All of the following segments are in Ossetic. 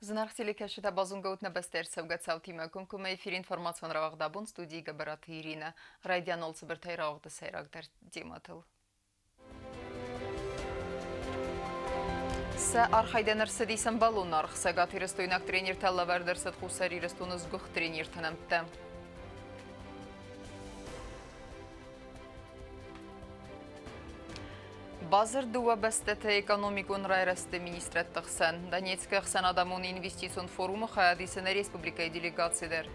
Зынаргъ телекӕсджытӕ, базонгӕ ут нӕ бӕстӕ ӕрцӕугӕ цаутимӕ. Комкоммӕ эфиры информацион рауагъд абон студийы Гӕбӕраты Иринӕ. Райдиан алцыбыртӕй рауагъды сӕйрагдӕр темӕтыл. Сӕ архайдӕн ӕрцыдис ӕмбӕлон аргъ. Цӕгатирыстойнаг тренертӕ лӕвӕрд ӕрцыд Хуссар Ирыстоны сгуыхт тренерты нӕмттӕ. Бадзырд дыууӕ бӕстӕты экономикон райрӕзты министрӕдты хсӕн. Донецкы ӕхсӕнадӕмон инвестицион форумы хайад исы нӕ республикӕйы делегаци дӕр.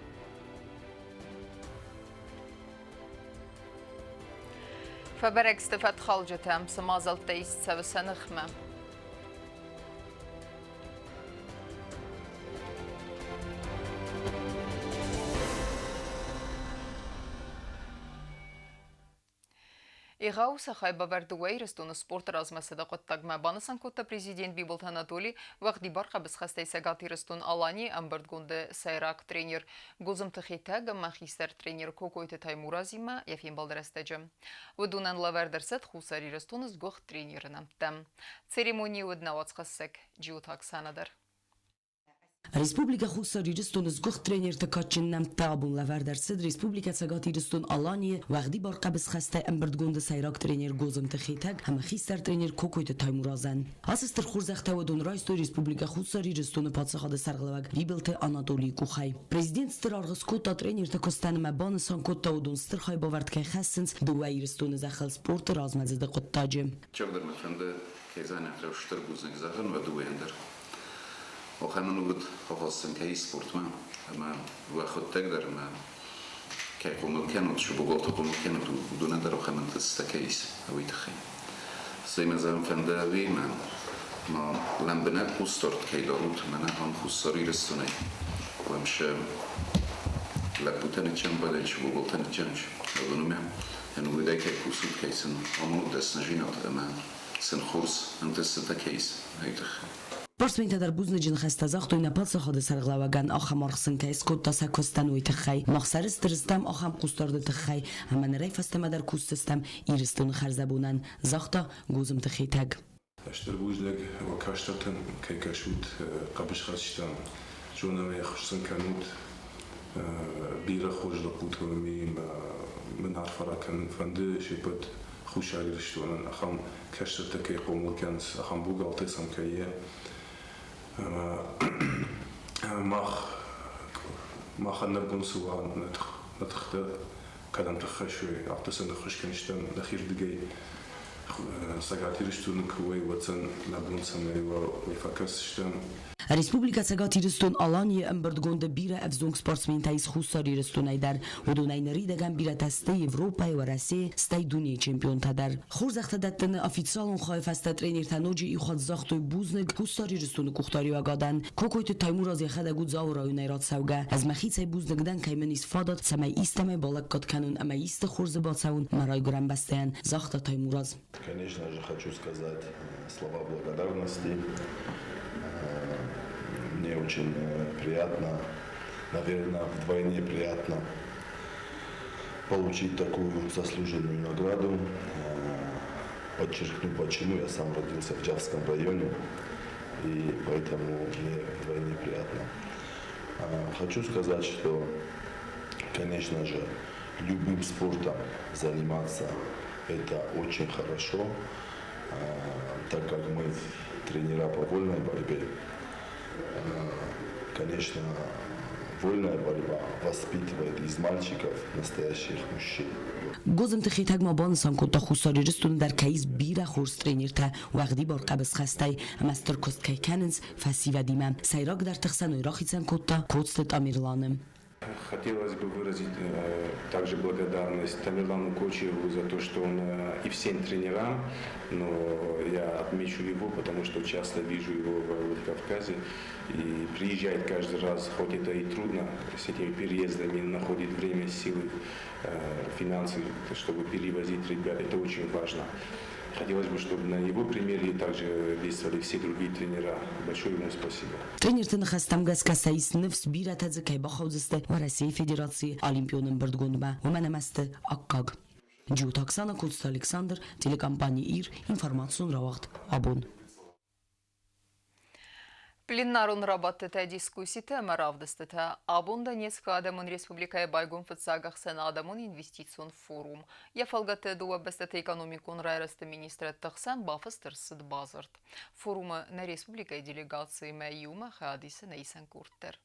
Фӕбӕрӕг сты фӕткхалджытӕ, цы мадзӕлттӕ ист цӕуы сӕ ныхмӕ. Егъау сӕ хайбавӕрд дыууӕ Ирыстоны спорты размӕцыды хъуыддагмӕ банысан кодта президент Бибылты Анатоли уӕгъдибар хъӕбысхӕстӕй Цӕгат Ирыстон-Аланийы ӕмбырдгонды сӕйраг тренер Гозымты Хетӕг ӕмӕ хистӕр тренер Кокойты Таймуразимӕ йӕ фембӕлды рӕстӕджы. Уыдонӕн лӕвӕрд ӕрцыд Хуссар Ирыстоны сгуыхт тренеры нӕмттӕ. Церемонийы уыд нӕ уацхӕссӕг Джиоты Оксана дӕр. Республикӕ Хуссар Ирыстоны сгуыхт тренерты кадджын нӕмттӕ абон лӕвӕрд ӕрцыд Республикӕ Цӕгат Ирыстон-Аланийы уӕгъдибар хъӕбысхӕстӕй ӕмбырдгонды сӕйраг тренер Гозымты Хетӕг ӕмӕ хистӕр тренер Кокойты Таймуразӕн. Ацы стыр хорзӕхтӕ уыдон райстой Республикӕ Хуссар Ирыстоны паддзахады сӕргълӕууӕг Бибылты Анатолийы къухӕй. Президент стыр аргъ скодта тренерты куыстӕн ӕмӕ банысан кодта, уыдон стыр хайбавӕрд кӕй хӕссынц дыууӕ Ирыстоны зӕххыл спорты размӕдзыды хъуыддаджы. Чидӕр мӕ фӕнды, кӕй занятӕ стыр бузныг зӕгъын уӕ дыууӕйӕн дӕр. Ахӕм ӕнувыд ахӕссын кӕй спортмӕ ӕмӕ уӕхуыдтӕг дӕр ӕмӕ кӕй хъомыл кӕнут, сывӕллӕтты хъомыл кӕнут, уыдонӕн дӕр ахӕм ӕнтыстытӕ кӕй ис, уый тыххӕй. Стӕй мӕ зӕгъын фӕнды ӕви мӕ ма лӕмбынӕг хъусдард кӕй дарут мӕнӕ ам Хуссар Ирыстонӕй, уӕм сӕ лӕппутӕ ныччӕмбӕлӕй, сывӕллӕттӕ ныччӕнч, уыдонмӕ ӕнувыдӕй кӕй кусут, кӕй сын амонут дӕсныдзинад ӕмӕ сын хорз ӕнтыстытӕ кӕй ис, уый тыххӕй. Спортсментӕ дӕр бузныджы ныхӕстӕ загътой нӕ паддзахады сӕргълӕууӕгӕн ахӕм аргъ сын кӕй скодта сӕ куыстӕн, уый тыххӕй. Мах сӕрыстыр стӕм ахӕм хъусдарды тыххӕй ӕмӕ нырӕй фӕстӕмӕ дӕр кусдзыстӕм Ирыстоны хӕрзӕбонӕн, загъта Гозымты Хетӕг. Стыр бузныг уӕ кӕстӕртӕн, кӕй кӕсут хъӕбысхӕцджытӕм, зонӕм ӕй, хуыссын кӕнут. Бирӕ хорз лӕппутӕ уӕм и ӕмӕ мын арфӕ ракӕнын фӕнды се ппӕт Хуссар Ирыстонӕн ахӕм кӕстӕртӕ кӕй хъомыл кӕнынц, ахӕм богалтӕ сӕм кӕй и. Ӕмӕ мах махӕн нӕ бон цы уа, нӕ тыхтӕ кӕдӕм тыххӕссой, афтӕ сӕ ныххуыс кӕндзыстӕм нӕхирдыгӕй. Цӕгат Ирыстоны куы уой, уӕд сын нӕ бон цӕмӕй уа, уый фӕкӕсдзыстӕм. Республикӕ Цӕгат Ирыстон-Аланийы ӕмбырдгонды бирӕ ӕвзонг спортсментӕ ис Хуссар Ирыстонӕй дӕр. Уыдонӕй ныридӕгӕн бирӕтӕ сты Европӕйы, Уӕрӕсейы, стӕй дунейы чемпионтӕ дӕр. Хорзӕхтӕ дӕттыны официалон хайы фӕстӕ тренертӕ ноджы иу хатт загътой бузныг Хуссар Ирыстоны къухдариуӕгадӕн. Кокойты Таймураз йӕхӕдӕг у Дзауы районӕй рацӕугӕ. Ӕз мӕхицӕй бузныг дӕн, кӕй мын ис фадат, цӕмӕй истӕмӕй балӕггад кӕнон ӕмӕ исты хорзы бацӕуон мӕ райгуырӕн бӕстӕйӕн, загъта Таймураз. Конечно же, хочу сказать слова благодарности. Мне очень приятно, наверное, вдвойне приятно получить такую заслуженную награду. Подчеркну, почему я сам родился в Джавском районе, и поэтому мне вдвойне приятно. Хочу сказать, что, конечно же, любым спортом заниматься – это очень хорошо, так как мы тренера по вольной борьбе. Конечно, вольная борьба воспитывает из мальчиков настоящих мужчин. Гозымты Хетӕг ма банысан кодта Хуссар Ирыстоны дӕр кӕй ис бирӕ хорз тренертӕ уӕгъдибар хъӕбысхӕстӕй ӕмӕ стыр куыст кӕй кӕнынц фӕсивӕдимӕ. Сӕйрагдӕрты хсӕн уый рахицӕн кодта Коцты Тамерланы. Хотелось бы выразить также благодарность Тамерлану Кочиеву за то, что он и всем тренерам, но я отмечу его, потому что часто вижу его в Владикавказе и приезжает каждый раз, хоть это и трудно, с этими переездами находит время, силы, финансы, чтобы перевозить ребят, это очень важно. Хотелось бы, чтобы на его примере также действовали все другие тренера. Большое ему спасибо. Тренерты ныхӕстӕм гӕсгӕ сӕ ис ныфс, бирӕтӕ дзы кӕй бахаудзысты Уӕрӕсейы Федерацийы Олимпион ӕмбырдгондмӕ, уымӕн ӕмӕ сты аккаг. Джиоты Оксана, Коцты Александр, телекомпани «Ир», информацион рауагъд «Абон». Пленарон рабадтытӕ, дискусситӕ ӕмӕ равдыстытӕ. Абон Донецкы Адӕмон Республикӕйы байгом фыццаг ӕхсӕнадӕмон инвестицион форум. Йӕ фӕлгӕты дыууӕ бӕстӕты экономикон райрӕзты министрӕдты хсӕн бафыст ӕрцыд бадзырд. Форумы нӕ республикӕйы делегациимӕ иумӕ хайад исы нӕ исӕн къорд дӕр.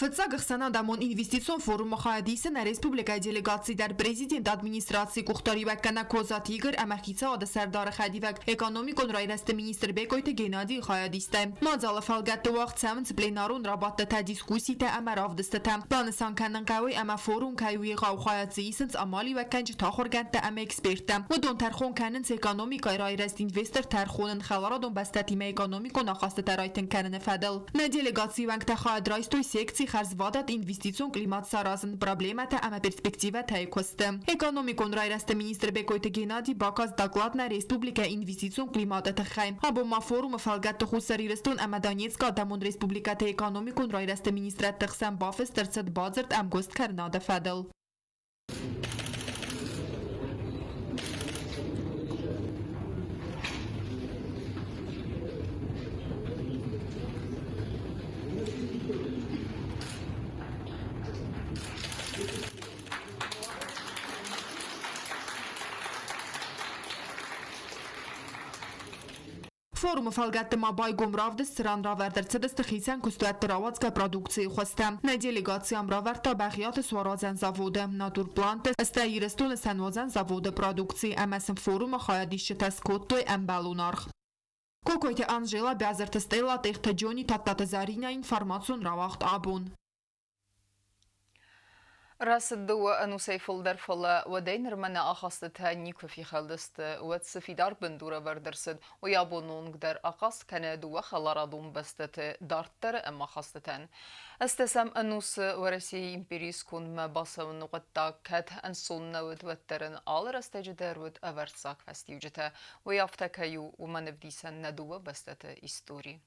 Фыццаг ӕхсӕнадӕмон инвестицион форумы хайад исы нӕ республикӕйы делегаци дӕр президенты администрацийы къухдариуӕггӕнӕг Козаты Игорь ӕмӕ хицауады сӕрдары хӕдивӕг, экономикон райрӕзты министр Бекъойты Геннадийы хайадистӕй. Мадзалы фӕлгӕтты уагъд цӕуынц пленарон рабадтытӕ, дискусситӕ ӕмӕ равдыстытӕ. Банысан кӕнын хъӕуы ӕмӕ форум кӕй у егъау хайад дзы исынц амалиуӕггӕнджытӕ, ахуыргӕндтӕ ӕмӕ эксперттӕ. Уыдон тӕрхон кӕнынц экономикӕйы райрӕзт инвестор тӕрхонын хӕларадон бӕстӕтимӕ экономикон ахастытӕ райтынг кӕныны фӕдыл. Нӕ делегацийы уӕнгтӕ хайад райстой секци хӕрзвадат инвестицион климат саразын, проблемӕтӕ ӕмӕ перспективӕтӕ-йы куысты. Экономикон райрӕзты министр Бекъойты Геннадий бакаст доклад нӕ республикӕйы инвестицион климаты тыххӕй. Абон ма форумы фӕлгӕтты Хуссар Ирыстон ӕмӕ Донецкы Адӕмон Республикӕты экономикон райрӕзты министрӕдты хсӕн бафыст ӕрцыд бадзырд ӕмгуысткӕнынады фӕдыл. Форумы фӕлгӕтты ма байгом равдыст, цыран равӕрд ӕрцыдысты хицӕн куыстуӕтты рауадзгӕ продукцийы хуызтӕ. Нӕ делегаци ам равӕрдта Бӕгъиаты суаруадзӕн заводы, Натурпланты, стӕй Ирыстоны сӕнуадзӕн заводы продукци ӕмӕ сын форумы хайадисджытӕ скодтой ӕмбӕлон аргъ. Кокойты Анжела, Бязырты Стелла, Тъехты Джони, Тадтаты Заринӕ, информацион рауагъд абон. Рацыд дыууӕ ӕнусӕй фылдӕр, фӕлӕ уӕдӕй нырмӕ нӕ ахастытӕ никуы фехӕлдысты. Уӕд цы фидар бындур ӕвӕрд ӕрцыд, уый абоны онг дӕр ахъаз кӕны дыууӕ хӕларадон бӕстӕты дарддӕры ӕмахастытӕн. Ӕстӕсӕм ӕнусы Уӕрӕсейы империйы скондмӕ бацӕуыны хъуыддаг кӕд ӕнцон нӕ уыд, уӕддӕр ын алы рӕстӕджы дӕр уыд ӕвӕрццаг фӕстиуджытӕ. Уый афтӕ кӕй у, уымӕн ӕвдисӕн нӕ дыууӕ бӕстӕты истори.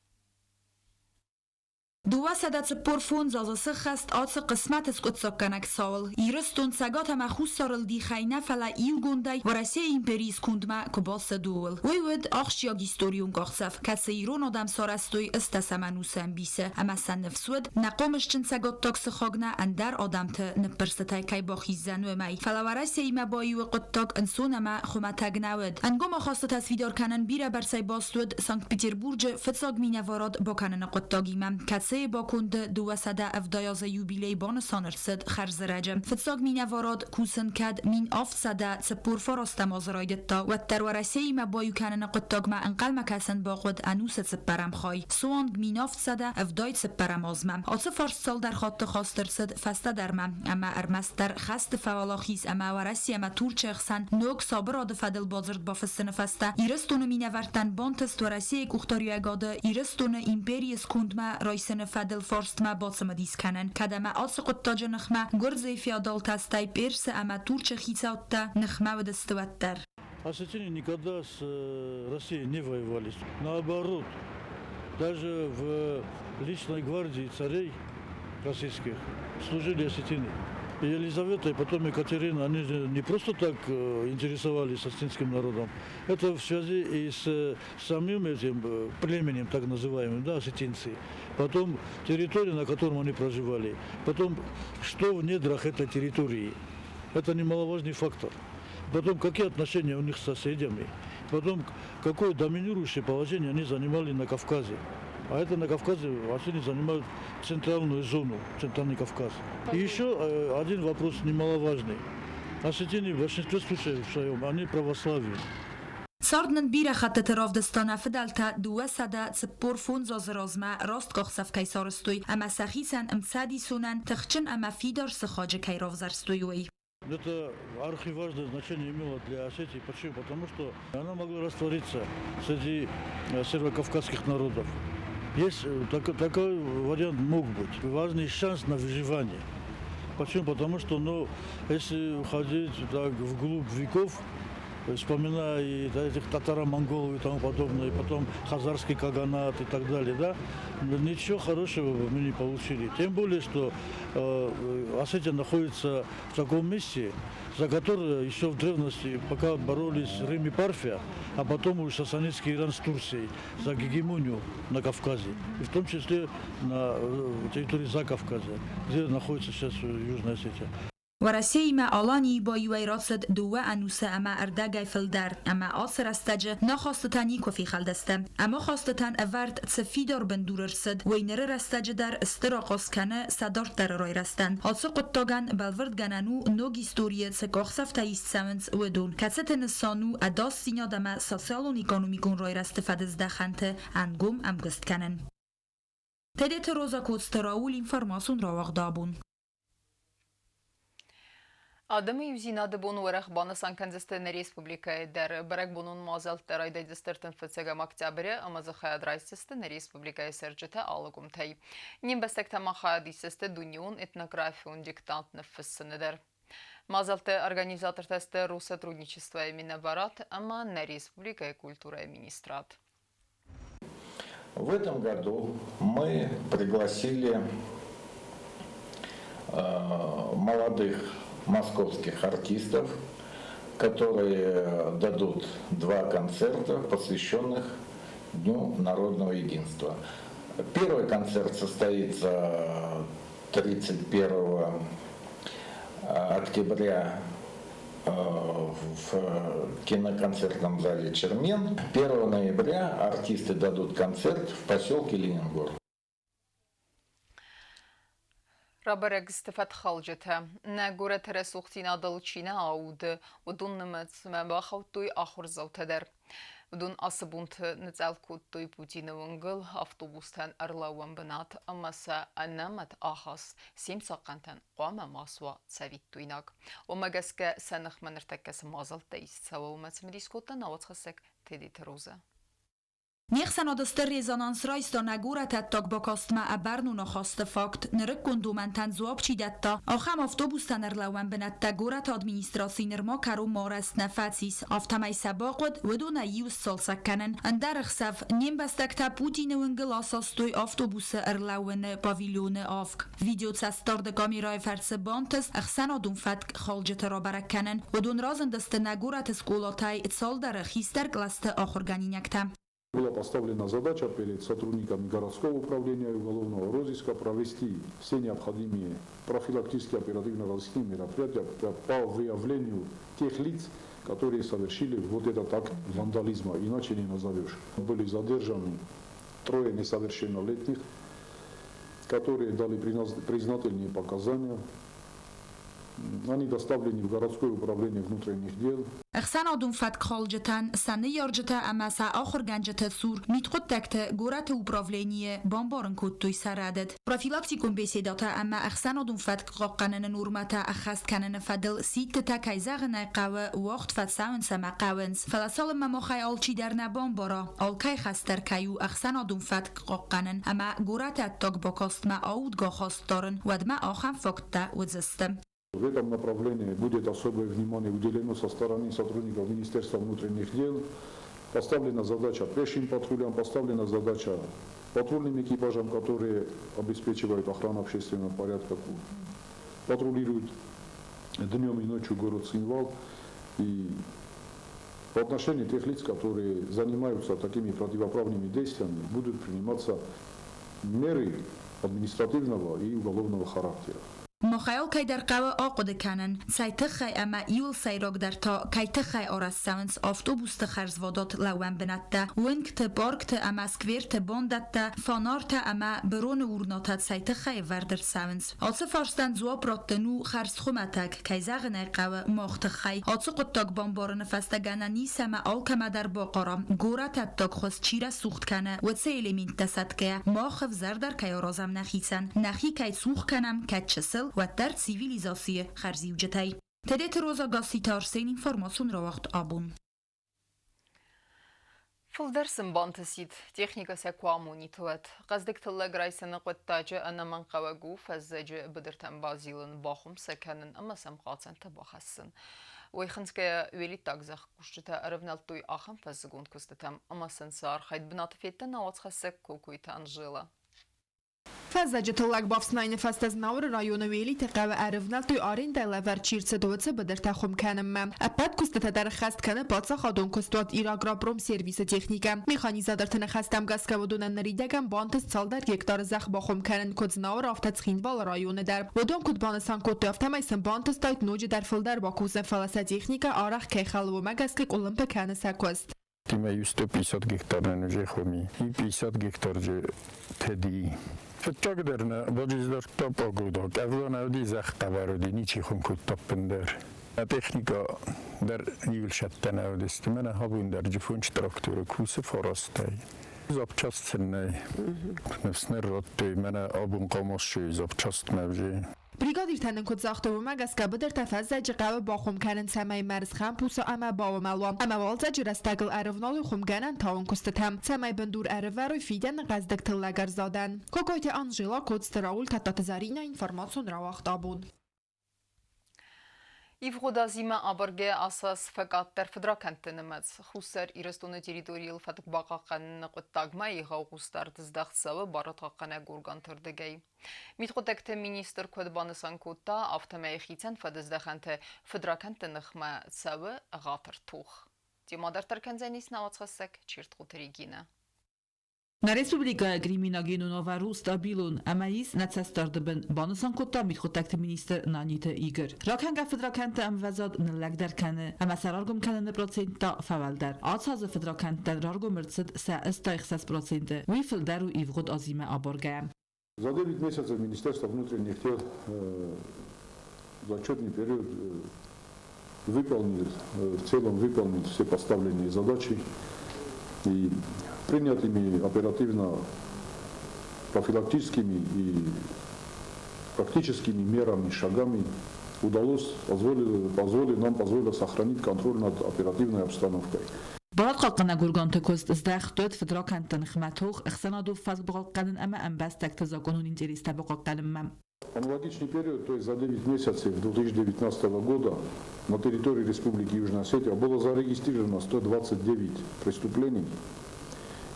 245 азы сыххӕст ацы хъысмӕты скъуыддзаггӕнӕг цауыл. Ирыстон Цӕгат ӕмӕ Хуссарыл дихӕй нӕ, фӕлӕ иугондӕй Уӕрӕсейы империйы скондмӕ куы бацыд, ууыл. Уый уыд ахсджиаг историон къахдзӕф, кӕцы ирон адӕм сарӕзтой ӕстӕсӕм ӕнусы ӕмбисы, ӕмӕ сӕ ныфс уыд, нӕ хъомысджын цӕгаттаг сыхаг нӕ ӕндӕр адӕмты ныппырсытӕй кӕй бахиздзӕн, уымӕй. Фӕлӕ Уӕрӕсеимӕ баиуы хъуыддаг ӕнцон ӕмӕ хуымӕтӕг нӕ уыд. Ӕнгом ахастытӕ сфидар кӕнын бирӕбӕрцӕй баст уыд Санкт-Петербурджы фыццаг минӕварад бакӕныны хъуыддагимӕ, кӕцыйы баконды 270 азы юбилей банысан ӕрцыд хӕрзӕрӕджы. Фыццаг минӕварад кусын кӕд 1749 азы райдыдта, уӕддӕр Уӕрӕсеимӕ баиу кӕныны хъуыддагмӕ ӕнхъӕлмӕ кӕсын бахъуыд ӕнусы цыппӕрӕм хай, суанг 1774 азмӕ. Ацы фарст цалдӕр хатты хаст ӕрцыд фӕстӕдӕрмӕ, ӕмӕ ӕрмӕстдӕр хӕсты фӕуӕлахиз ӕмӕ Уӕрӕсе ӕмӕ Турчы ӕхсӕн ног сабырады фӕдыл бадзырд бафыссыны фӕстӕ Ирыстоны минӕвӕрттӕн бантыст Уӕрӕсейы къухдариуӕгады Ирыстоны империйы скондмӕ райсыны фӕдыл фарстмӕ бацымыдис кӕнын, кӕд ӕмӕ ацы хъуыддаджы ныхмӕ Гуырдзыйы феодалтӕ, стӕй Персы ӕмӕ Турчы хицӕуттӕ ныхмӕ уыдысты, уӕддӕр. Осетины никогда с Россией не воевали. Наоборот, даже в личной гвардии царей российских служили осетины. И Елизавета, и потом Екатерина, они же не просто так интересовались осетинским народом. Это в связи и с самим этим племенем, так называемым, да, осетинцы. Потом территория, на котором они проживали. Потом, что в недрах этой территории. Это немаловажный фактор. Потом, какие отношения у них с соседями. Потом, какое доминирующее положение они занимали на Кавказе. А это на Кавказе они занимают центральную зону, Центральный Кавказ. И еще один вопрос немаловажный. Осетины в большинстве случаев в своем, они православие. Цард нын бирӕ хӕттыты равдыста нӕ фыдӕлтӕ 245 азы размӕ раст къахдзӕф кӕй сарӕзтой ӕмӕ сӕхицӕн ӕмцӕдисонӕн тыхджын ӕмӕ фидар сыхаджы кӕй равзӕрстой, уый. Это архиважное значение имело для Осетии. Почему? Потому что она могла раствориться среди северокавказских народов. Есть такой вариант мог быть. Важный шанс на выживание. Почему? Потому что, ну, если уходить так вглубь веков, Вспоминая и этих татаро-монголов и тому подобное, и потом хазарский каганат и так далее, да, ничего хорошего мы не получили. Тем более, что Осетия находится в таком месте, за которое еще в древности пока боролись Рим и Парфия, а потом уже сасанидский Иран с Турцией за гегемонию на Кавказе, и в том числе на территории Закавказья, где находится сейчас Южная Осетия. Уӕрӕсеимӕ Аланийы баиуӕй рацыд дыууӕ ӕнусы ӕмӕ ӕрдӕгӕй фылдӕр, ӕмӕ ацы рӕстӕджы нӕ хӕстытӕ никуы фехӕлдысты. Ӕмӕ хӕстытӕн ӕвӕрд цы фидар бындур ӕрцыд, уый ныры рӕстӕджы дӕр стыр ахъаз кӕны сӕ дарддӕры райрӕзтӕн. Ацы хъуыддагӕн бӕлвырдгӕнӕн у, ног историйы цы къахдзӕфтӕ ист цӕуынц, уыдон, кӕцыты нысан у ӕдасдзинад ӕмӕ социалон-экономикон райрӕзты фӕдыздӕхӕнты ӕнгом ӕмгуыст кӕнын. Тедеты Роза Коцты Рауль информацион рауагъды абон. Адӕмы иудзинады бон уӕрӕх банысан кӕндзысты нӕ республикӕйы дӕр. Бӕрӕгбонон мадзӕлттӕ райдайдзысты 35 октябры ӕмӕ дзы хайад райсдзысты нӕ республикӕйы цӕрджытӕ алы къуымтӕй. Не мбӕстӕгтӕ ма хайад исдзысты дунеон этнографион диктант ныффыссыны дӕр. Мадзӕлтты организатортӕ сты Россотрудничествойы минӕварад ӕмӕ нӕ республикӕйы культурӕйы министрад. В этом году мы пригласили молодых московских артистов, которые дадут два концерта, посвященных Дню народного единства. Первый концерт состоится 31 октября в киноконцертном зале «Чермен». 1 ноября артисты дадут концерт в поселке Ленингор. Рабӕрӕг сты фӕткхалджытӕ. Нӕ горӕты рӕсугъддзинадыл чи нӕ ауды, уыдон нымӕцмӕ бахаудтой ахуырдзаутӕ дӕр. Уыдон ацы бонты ныцъӕл кодтой Путины уынгыл автобустӕн ӕрлӕууӕн бынат ӕмӕ сӕ ӕнӕмӕт ахаст се мцахъхъӕнтӕн хъуамӕ ма суа цӕвиттойнаг. Уымӕ гӕсгӕ сӕ ныхмӕ ныртӕккӕ цы мадзӕлттӕ ист цӕуы, уымӕ цымыдис кодта науӕдзхӕссӕг Тедеты Розӕ. Не хсӕнады стыр резонанс райста нӕ горӕты ӕддаг бакастмӕ ӕбӕрнон ахасты факт. Нырыккон домӕнтӕн дзуапп чи дӕтта, ахӕм автобустӕн ӕрлӕууӕн бынӕттӕ горӕты администраци нырма кӕронмӕ арӕзт нӕ фӕцис, афтӕмӕй сӕ бахъуыд уыдонӕй иу сцалцӕг кӕнын. Ӕндӕр ӕхсӕв не мбӕстӕгтӕ Путины уынгыл асастой автобусы ӕрлӕууыны павильоны авг. Видеоцӕстдарды камерӕйы фӕрцы бантыст ӕхсӕнадон фӕтк халджыты рабӕрӕг кӕнын. Уыдон разындысты нӕ горӕты скъолатӕй цалдӕры хистӕр кълӕсты ахуыргӕнинӕгтӕ. Была поставлена задача перед сотрудниками городского управления и уголовного розыска провести все необходимые профилактические оперативно-розыскные мероприятия по выявлению тех лиц, которые совершили вот этот акт вандализма, иначе не назовешь. Были задержаны трое несовершеннолетних, которые дали признательные показания. Они доставлены в городское управление внутренних дел. Ӕхсӕнадон фӕткхалджытӕн сӕ ныййарджытӕ ӕмӕ сӕ ахуыргӕнджыты цур мидхъуыддӕгты горӕты управленийы бамбарын кодтой сӕ рӕдыд. Профилактикон беседӕтӕ ӕмӕ ӕхсӕнадон фӕтк хъахъхъӕныны нормӕтӕ ӕххӕст кӕныны фӕдыл сидтытӕ, кӕй зӕгъын ӕй хъӕуы, уагъд фӕцӕуынц ӕмӕ хъӕуынц. Фӕлӕ цалынмӕ махӕй алчидӕр нӕ бамбара, алкӕй хӕс дӕр кӕй у ӕхсӕнадон фӕтк хъахъхъӕнын ӕмӕ горӕты ӕддаг бакастмӕ аудгӕ ахаст дарын, уӕдмӕ ахӕм факттӕ уыдзысты. В этом направлении будет особое внимание уделено со стороны сотрудников Министерства внутренних дел. Поставлена задача пешим патрулям, поставлена задача патрульным экипажам, которые обеспечивают охрану общественного порядка, патрулируют днем и ночью город Цхинвал. И в отношении тех лиц, которые занимаются такими противоправными действиями, будут приниматься меры административного и уголовного характера. Махӕй алкӕйдӕр хъӕуы ахъуыды кӕнын, цӕй тыххӕй ӕмӕ иуыл сӕйрагдӕр та кӕй тыххӕй арӕзт цӕуынц автобусты хӕрзвадат лӕууӕн бынӕттӕ, уынгты, паркты ӕмӕ скверты бандӕттӕ, фонартӕ ӕмӕ быроны урнатӕ цӕй тыххӕй ӕвӕрд ӕрцӕуынц. Ацы фарстӕн дзуапп раттын у хӕрзхуымӕтӕг, кӕй зӕгъын ӕй хъӕуы, мах тыххӕй. Ацы хъуыддаг бамбарыны фӕстӕ гӕнӕн ис ӕмӕ алкӕмӕ дӕр бахъара, горӕты ӕддаг хуыз чи рӕсугъд кӕны, уыцы элементтӕ сӕтгӕйӕ, мах ӕвзӕрдӕр кӕй аразӕм нӕхицӕн, нӕхи кӕй цух кӕнӕм, кӕд чысыл, уӕддӕр цивилизацийы хӕрзиуджытӕй. Тедеты Роза Гасситы Арсен информацион рауагъд абон. Фылдӕр сын бантысид, техникӕ сӕ куы амонид, уӕд. Хъӕздыг тыллӕг райсыны хъуыддаджы ӕнӕмӕнгхъӕуӕг у фӕззӕджы быдыртӕм базилын, бахуым сӕ кӕнын ӕмӕ сӕм хъацӕнтӕ бахӕссын. Уый хынцгӕйӕ уелиттаг зӕхкусджытӕ ӕрӕвнӕлдтой ахӕм фӕззыгон куыстытӕм, ӕмӕ сын сӕ архайд бынаты федта нӕ уацхӕссӕг Кокойты Анжела. Фӕззӕджы тыллӕг бафснайыны фӕстӕ Знауыры районы Уелиты хъӕуы ӕрывнӕлдтой арендӕйы лӕвӕрд чи рцыд, уыцы быдыртӕ хуым кӕнынмӕ. Ӕппӕт куыстытӕ дӕр ӕххӕст кӕны паддзахадон куыстуат Ирагропромсервисы техникӕ. Механизаторты ныхӕстӕм гӕсгӕ уыдонӕн ныридӕгӕн бантыст цалдӕр гектары зӕхх бахуым кӕнын, куыд Знауыр, афтӕ Цхинвалы районы дӕр. Уыдон куыд банысан кодтой, афтӕмӕй сын бантыстаид ноджыдӕр фылдӕр бакусын, фӕлӕ сӕ техникӕ арӕх кӕй хӕлы, уымӕ гӕсгӕ къуылымпы кӕны сӕ куыст. Имею 150 гектар уже хуми и 50 гектар же теди. Фыццагдӕр нӕ баджиздардта погода. Къӕвда нӕ уыди, зӕхх хъӕбӕр уыди, ничи хуым кодта ӕппындӕр. Техника дӕр иуылсӕттӕ нӕ уыдысты. Мӕнӕ абон дӕр джифонч тракторы кусы фарастӕй. Запчасть сын нӕй. Ныфс нӕ радтой, мӕнӕ абон хъамассой запчастмӕ уже. Бригадиртӕ нын куыд загътой, уымӕ гӕсгӕ быдыртӕ фӕззӕджы хъӕуы бахуым кӕнын, цӕмӕй мӕр схӕмпуса ӕмӕ бауымӕл уа, ӕмӕ уалдзӕджы рӕстӕгыл ӕрывналой хуымгӕнӕн тауын куыстытӕм, цӕмӕй бындур ӕрывӕрой фидӕны хъӕздыг тыллӕгӕрзадӕн. Кокойты Анжела, Коцты Рауль, Тадтаты Заринӕ, информацион рауагъд абон. Ивгъуыд азимӕ абаргӕ ацы аз фӕкъаддӕр фыдракӕндты нымӕц. Хуссар Ирыстоны территорийыл фӕтк бахъахъхъӕныны хъуыддагмӕ егъау хъусдард здӕхт цӕуы барадхъахъхъӕнӕг органты рдыгӕй. Мидхъуыддӕгты министр куыд банысан кодта, афтӕмӕй хицӕн фӕдыздӕхӕнты фыдракӕндты ныхмӕ цӕуы ӕгъатыр тох. Темӕ дарддӕр кӕндзӕнис нӕ уацхӕссӕг Чертхъуты Регинӕ. Нӕ республикӕйы криминогенон уавӕр у стабилон ӕмӕ ис нӕ цӕстдарды бын, банысан кодта мидхъуыддӕгты министр Наниты Игорь. Ракӕнгӕ фыдракӕндты ӕмвӕзад ныллӕгдӕр кӕны ӕмӕ сӕ раргом кӕныны процент та фӕуӕлдӕр. Ацы азы фыдракӕндтӕн раргом ӕрцыд сӕ 86%, уый фылдӕр у ивгъуыд азимӕ абаргӕйӕ. За 9 месяцев Министерство внутренних дел за отчетный период выполнил, в целом выполнил все поставленные задачи и принятыми оперативно профилактическими и практическими мерами, шагами удалось, позволило, позволило, нам позволило сохранить контроль над оперативной обстановкой. Барадхъахъхъӕнӕг органты куыст здӕхт уыд фыдракӕндты ныхмӕ тох, ӕхсӕнадон фӕтк бахъахъхъӕнын ӕмӕ ӕмбӕстӕгты законон интерестӕ бахъахъхъӕнынмӕ. Аналогичный период, то есть за 9 месяцев 2019 года на территории Республики Южная Осетия было зарегистрировано 129 преступлений,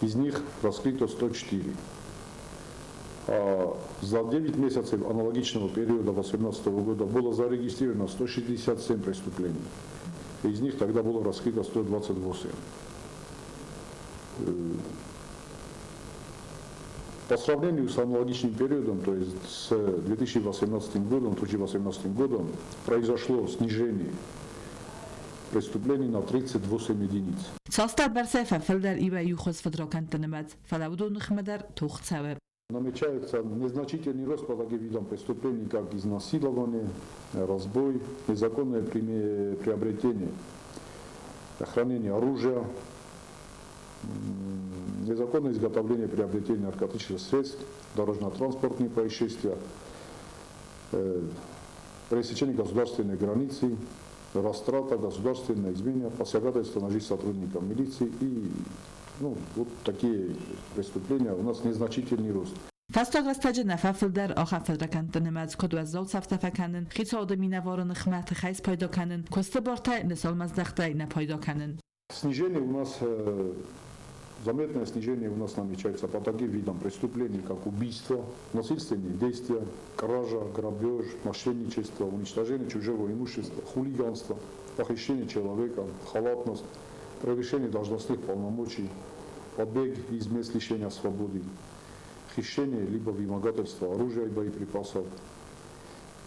из них раскрыто 104. А за 9 месяцев аналогичного периода 2018 года было зарегистрировано 167 преступлений. Из них тогда было раскрыто 128. По сравнению с аналогичным периодом, то есть с 2018 годом, 2018 годом, произошло снижение преступлений на 38 единиц. Цасдӕрбӕрцӕй фӕфылдӕр иуӕй-иу хуыз фыдракӕндты нымӕц, фӕлӕ уыдон ныхмӕ дӕр тох цӕуы. Намечается незначительный рост по таким видам преступлений, как изнасилование, разбой, незаконное приобретение, хранение оружия, незаконное изготовление и приобретение наркотических средств, дорожно-транспортные происшествия, пересечение государственной границы, растрата, государственная измена, посягательство на жизнь сотрудника милиции и ну, вот такие преступления у нас незначительный рост. Фӕстаг рӕстӕджы нӕ фӕфылдӕр ахӕм фыдракӕндты нымӕц, куыд уӕззау цӕфтӕ фӕкӕнын, хицауады минӕвары ныхмӕ тыхӕй спайда кӕнын, куысты бартӕй нысанмӕздӕхтӕй нӕ пайда кӕнын. Снижение у нас, заметное снижение у нас намечается по таким видам преступлений, как убийство, насильственные действия, кража, грабеж, мошенничество, уничтожение чужого имущества, хулиганство, похищение человека, халатность, превышение должностных полномочий, побег из мест лишения свободы, хищение либо вымогательство оружия и боеприпасов,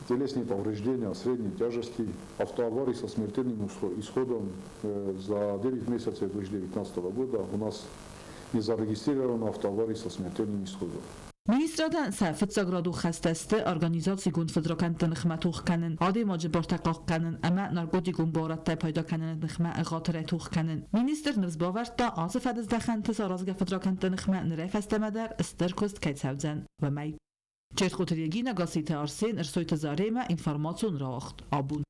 телесные повреждения средней тяжести, автоаварии со смертельным исходом. За 9 месяцев 2019 года у нас не зарегистрировано автоаварий со смертельным исходом. Министрадӕн сӕ фыццаградон хӕстӕ сты организацигонд фыдракӕндты ныхмӕ тох кӕнын, адӕймаджы бартӕ хъахъхъӕнын ӕмӕ наркотикон буарадтӕй пайда кӕныны ныхмӕ ӕгъатырӕй тох кӕнын. Министр ныфс бавӕрдта, ацы фӕдыздӕхӕнты саразгӕ фыдракӕндты ныхмӕ нырӕй фӕстӕмӕ дӕр стыр куыст кӕй цӕудзӕн, уымӕй. Чертхъоты Регина, Гасситы Арсен, Ӕрсойты Заремӕ, информацион рауагъд абон.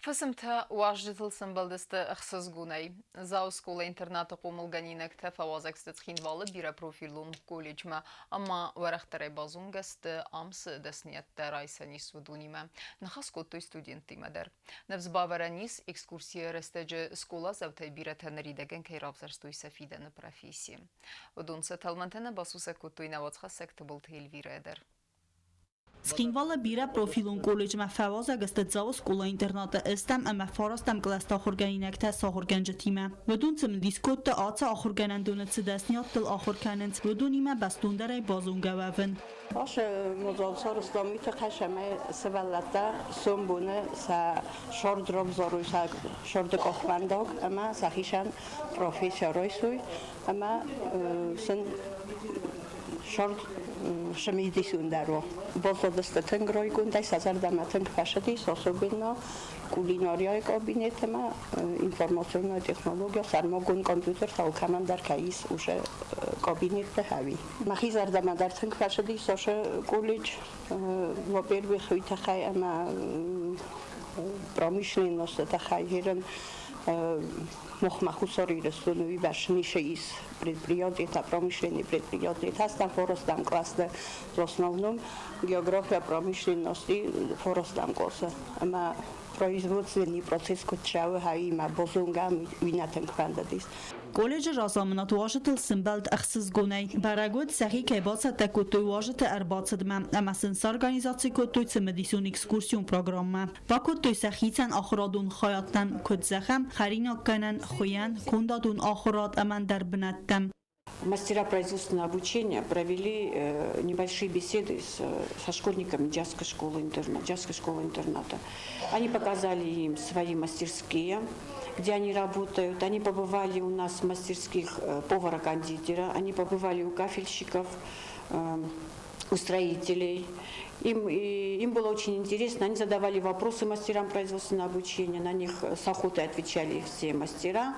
Фысымтӕ уазджытыл сӕмбӕлдысты ӕхсызгонӕй. Дзауы скъола-интернаты хъомылгӕнинӕгтӕ фӕуазӕг сты Цхинвалы бирӕпрофилон колледжмӕ ӕмӕ уӕрӕхдӕрӕй базонгӕ сты, ам цы дӕсныйӕдтӕ райсӕн ис, уыдонимӕ. Ныхас кодтой студенттимӕ дӕр. Ныфс бавӕрӕн ис, экскурсийы рӕстӕджы скъоладзаутӕй бирӕтӕ ныридӕгӕн кӕй равзӕрстой сӕ фидӕны професси. Уыдон сӕ тӕлмӕнтӕ нӕ басусӕг кодтой нӕ уацхӕссӕг Тыбылты Эльвирӕ дӕр. Цхинвалы бирӕпрофилон колледжмӕ фӕуазӕг сты Дзауы скъола-интернаты ӕстӕм ӕмӕ фарӕстӕм кълӕсты ахуыргӕнинӕгтӕ сӕ ахуыргӕнджытимӕ. Уыдон цымыдис кодта ацы ахуыргӕнӕндоны цы дӕсныйадтыл ахуыр кӕнынц, уыдонимӕ бӕстондӕрӕй базонгӕ уӕвын. Ацы мадзал сарӕзтам уый тыххӕй, цӕмӕй сывӕллӕттӕ сомбоны сӕ сӕрд равзарой, сӕ сӕрды къахвӕндаг ӕмӕ сӕхицӕн професси райсой ӕмӕ сын сӕрд цымыдисондӕр у. Баззадысты тынг райгондӕй, сӕ зӕрдӕмӕ тынг фӕцыдис, особенно кулинарияйы кабинет ӕмӕ информационная технология, сӕрмагонд компьютертӕ алкӕмӕн дӕр кӕй ис, уыцы кабинетты хауи. Мӕхи зӕрдӕмӕ дӕр тынг фӕцыдис ацы колледж. Во-первых, уый тыххӕй ӕмӕ промышленносты тыххӕй ерын махмӕ Хуссар Ирыстоны уыйбӕрц ницы ис предприятийтӕ, промышленный предприятийтӕ, стӕм форостӕм классты, в основном география промышленности форостӕм классы. Ӕмӕ производственный процесс куыд цӕуы, хаимӕ базонгӕ уый нӕ тынг фӕндыдис. Колледжы разамынад уазджытыл сымбӕлд ӕхсызгонӕй. Бӕрӕг уыд, сӕхи кӕй бацӕттӕ кодтой уазджыты ӕрбацыдмӕ ӕмӕ сын сорганизаци кодтой цымыдисон экскурсион программӕ. Бакодтой сӕ хицӕн ахуырадон хайадтӕм, куыд зӕгъӕм, хӕринаггӕнӕн, хуыйӕн, кондадон ахуырад ӕмӕ ӕндӕр бынӕттӕм. Мастера производственного обучения провели небольшие беседы со школьниками Джазской школы-интерната. Они показали им свои мастерские, где они работают. Они побывали у нас в мастерских повара-кондитера, они побывали у кафельщиков, у строителей. Им было очень интересно, они задавали вопросы мастерам производственного обучения, на них с охотой отвечали все мастера.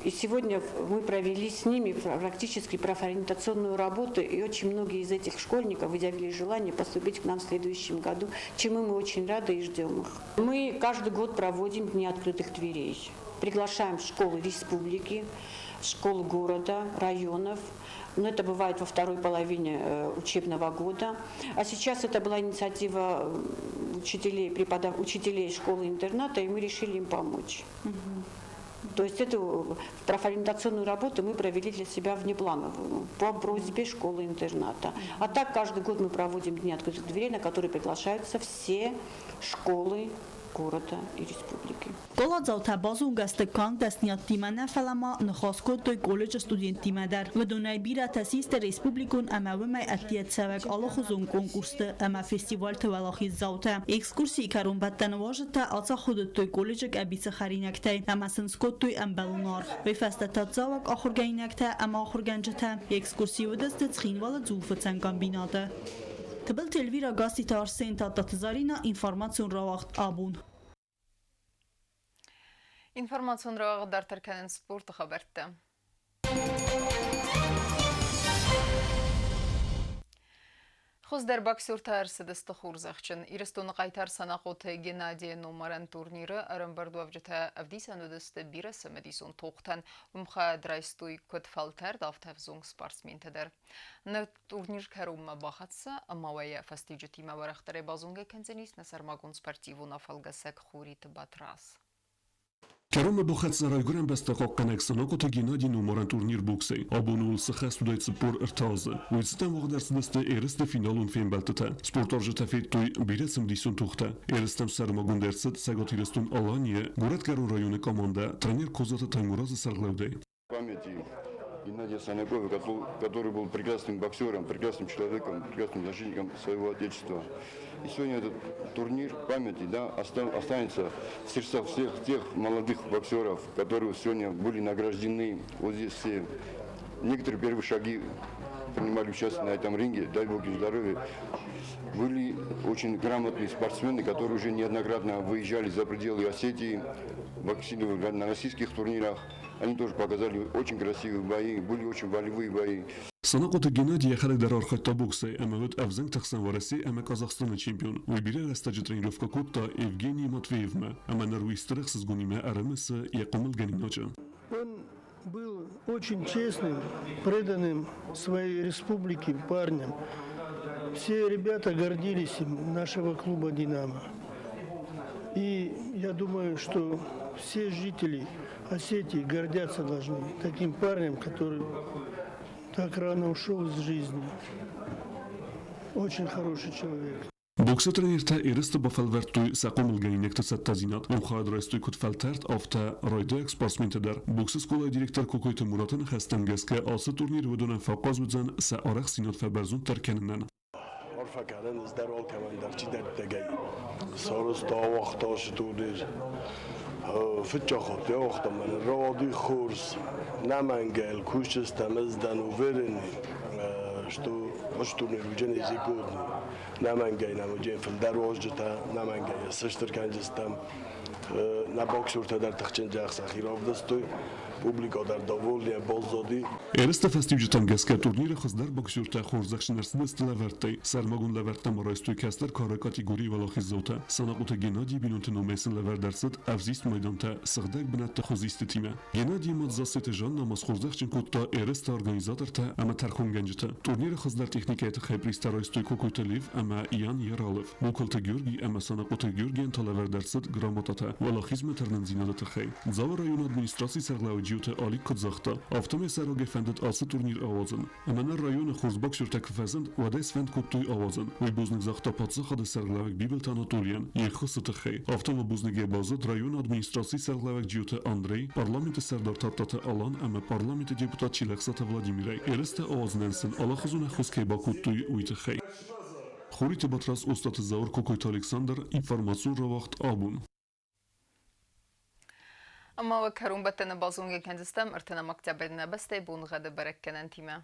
И сегодня мы провели с ними практически профориентационную работу, и очень многие из этих школьников изъявили желание поступить к нам в следующем году, чему мы очень рады и ждем их. Мы каждый год проводим Дни открытых дверей. Приглашаем школы республики, школы города, районов. Но это бывает во второй половине учебного года. А сейчас это была инициатива учителей школы-интерната, и мы решили им помочь. То есть эту профориентационную работу мы провели для себя внеплановую, по просьбе школы-интерната. А так каждый год мы проводим Дни открытых дверей, на которые приглашаются все школы города и республики. Скъоладзаутӕ базонгӕ сты канд дӕсныйадтимӕ нӕ, фӕлӕ ма ныхас кодтой колледжы студенттимӕ дӕр. Уыдонӕй бирӕтӕ систы республикон ӕмӕ уымӕй ӕддейӕ цӕуӕг алыхуызон конкурсты ӕмӕ фестивальты уӕлахиздзаутӕ. Экскурсийы кӕронбӕттӕны уазджытӕ ацахуыдтой колледжы къӕбицы хӕринӕгтӕй ӕмӕ сын скодтой ӕмбӕлон аргъ. Уый фӕстӕ та цӕуӕг ахуыргӕнинӕгтӕ ӕмӕ ахуыргӕнджытӕ экскурсийы уыдысты Цхинвалы дзулфыцӕн комбинаты. Тыбылты Эльвира, Гасситы Арсен, Тадтаты Зарина, информацион рауагъд «Абон». Информацион рауагъд дарддӕр кӕнынц спорты хабӕрттӕ. Хуыздӕр боксертӕ ӕрцыдысты хорзӕхджын. Ирыстоны хъайтар Санахъоты Геннадийы номарӕн турниры ӕрӕмбырдуӕвджытӕ ӕвдисӕн уыдысты бирӕ цымыдисон тохтӕн. Уым хайад райстой куыд фӕлтӕрд, афтӕ ӕвзонг спортсментӕ дӕр. Ныр турнир кӕронмӕ бахӕццӕ ӕмӕ уӕ йӕ фӕстиуджытимӕ уӕрӕхдӕрӕй базонгӕ кӕндзӕнис нӕ сӕрмагонд спортивон афӕлгӕсӕг Хуриты Батраз. Кӕронмӕ бахӕццӕ Райгуырӕн бӕстӕ хъахъхъӕнӕг Санахъоты Геннадий номарӕн турнир боксӕй. Абон уыл цы хӕст уыдаид 43 азы. Уый цытӕн уагъд ӕрцыдысты ерысты финалон фембӕлдтытӕ. Спортуарзджытӕ федтой бирӕ цымыдисон тохтӕ. Ерыстӕм сӕрмагонд ӕрцыд Цӕгат Ирыстон-Аланийы Горӕтгӕрон районы командӕ тренер Козаты Таймуразы сӕргълӕудӕй. Памяти Геннадия Санакова, который был прекрасным боксером, прекрасным человеком, прекрасным защитником своего Отечества. И сегодня этот турнир памяти, да, останется в сердцах всех тех молодых боксеров, которые сегодня были награждены. Вот здесь все. Некоторые первые шаги принимали участие на этом ринге, дай бог им здоровья. Были очень грамотные спортсмены, которые уже неоднократно выезжали за пределы Осетии, боксировали на российских турнирах. Они тоже показали очень красивые бои, были очень волевые бои. Санахъоты Геннади йӕхӕдӕг дӕр архайдта боксӕй ӕмӕ уыд ӕвзӕнгты хсӕн Уӕрӕсе ӕмӕ Казахстаны чемпион. Уый бирӕ рӕстӕджы тренировкӕ кодта Евгений Матвеевмӕ ӕмӕ ныр уый стыр ӕхсызгонимӕ ӕрымысы йӕ хъомылгӕнинаджы. Он был очень честным, преданным своей республике парнем. Все ребята гордились им, нашего клуба «Динамо». И я думаю, что все жители Осетии гордятся должны таким парнем, который так рано ушел из жизни. Очень хороший человек. Боксы тренертӕ ерысты бафӕлвӕрдтой сӕ хъомылгӕнинӕгты цӕттӕдзинад. Уым хайад райстой куыд фӕлтӕрд, афтӕ райдайӕг спортсментӕ дӕр. Боксы скъолайы директор Кокойты Мураты ныхӕстӕм гӕсгӕ ацы турнир уыдонӕн фӕахъаз уыдзӕн сӕ арӕхстдзинад фӕбӕрзонддӕр кӕнынӕн. Арфӕ кӕнын ӕз дӕр алкӕмӕн дӕр, чидӕриддӕргӕй сарӕзта, ауагъта ацы турнир. Фыццаг хатт ауагъта мӕнӕ рауади хорз. Нӕмӕнгӕй кусджытӕм ӕз дӕн уверенный, что ацы турнир уыдзӕн ежегодный. Нӕмӕнгӕй нӕм уыдзӕн фылдӕр уазджытӕ, нӕмӕнгӕй сыстыр кӕнджыстӕм. Нӕ боксертӕ дӕр тыхджын сӕхи равдыстой. Публика дӕр довольная баззади. Ерысты фӕстиуджытӕм гӕсгӕ турниры хуыздӕр боксертӕ хорзӕхджын ӕрцыдысты лӕвӕрттӕй. Сӕрмагонд лӕвӕрттӕ ма райстой кӕстӕр кары категорийы уӕлахиздзаутӕ. Санахъоты Геннадийы бинонты номӕй сын лӕвӕрд ӕрцыд ӕвзист майдантӕ сыгъдӕг бынӕтты хуызистытимӕ. Геннадийы мад Зассеты Жанна ма схорзӕхджын кодта ерысты организатортӕ ӕмӕ тӕрхонгӕнджыты. Турниры хуыздӕр техникӕйы тыххӕй призтӕ райстой Кокойты Лев ӕмӕ Ян Ералов. Бокалты Георгий ӕмӕ Санахъоты Георгийӕн та лӕвӕрд ӕрцыд грамотатӕ уӕлахизмӕ тырнындзинады тыххӕй. Дзауы районы администрацийы сӕргълӕууӕг Джиоты Алик куыд загъта, афтӕмӕй сӕ рагӕй фӕндыд ацы турнир ауадзын. Ӕмӕ ныр районы хорз боксертӕ куы фӕзынд, уӕд ӕй сфӕнд кодтой ауадзын. Уый бузныг загъта паддзахады сӕргълӕууӕг Бибылты Анатолийӕн йе ххуысы тыххӕй. Афтӕ ма бузныг йӕ базыд районы администрацийы сӕргълӕууӕг Джиоты Андрей, парламенты сӕрдар Тадтаты Алан ӕмӕ парламенты депутат Чилӕхсаты Владимирӕй. Ерыстӕ ауадзынӕн сын алыхуызон ӕххуыс кӕй бакодтой, уый тыххӕй. Хуриты Батрадз, Остъаты Зауыр, Кокойты Александр, информацион рауагъд «Абон». Ӕмӕ уӕ кӕронбӕттӕны базонгӕ кӕндзыстӕм ӕртынӕм октябрь нӕ бӕстӕйы боныгъӕды бӕрӕггӕнӕнтимӕ.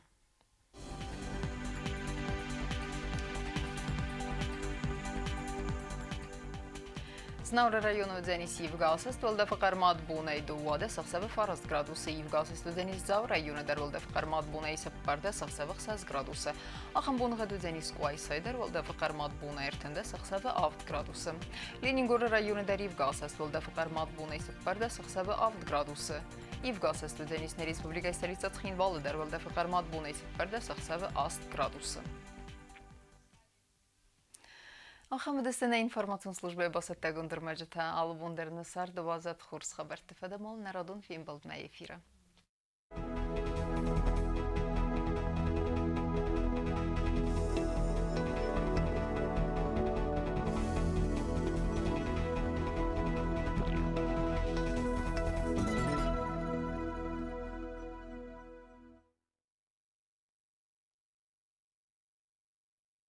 Знауыры районы уыдзӕнис ивгӕ асӕст уӕлдӕфы хъӕрмад бонӕй 12 ӕхсӕвы 9 градусы, ивгӕ асӕст уыдзӕнис Дзауы районы дӕр уӕлдӕфы хъӕрмад бонӕй 14 ӕхсӕвы 6 градусы. Ахӕм боныгъӕд уыдзӕнис Къуайсайы дӕр уӕлдӕфы хъӕрмад бонӕй 13 ӕхсӕвы 7 градусы. Ленингоры районы дӕр ивгӕ асӕст уӕлдӕфы хъӕрмад бонӕй 14 ӕхсӕвы 7 градусы. Ивгӕ асӕст уыдзӕнис нӕ республикӕйы столицӕ Цхинвалы дӕр уӕлдӕфы хъӕрмад бонӕй 14 ӕхсӕвы 8 градусы. Ахӕм уыдысты нӕ информацион службӕйы бацӕттӕгонд ӕрмӕджытӕ. Алы бон дӕр нӕ царды уадзӕд хорз хабӕртты фӕдӕмал нӕ радон фембӕлдмӕ эфиры.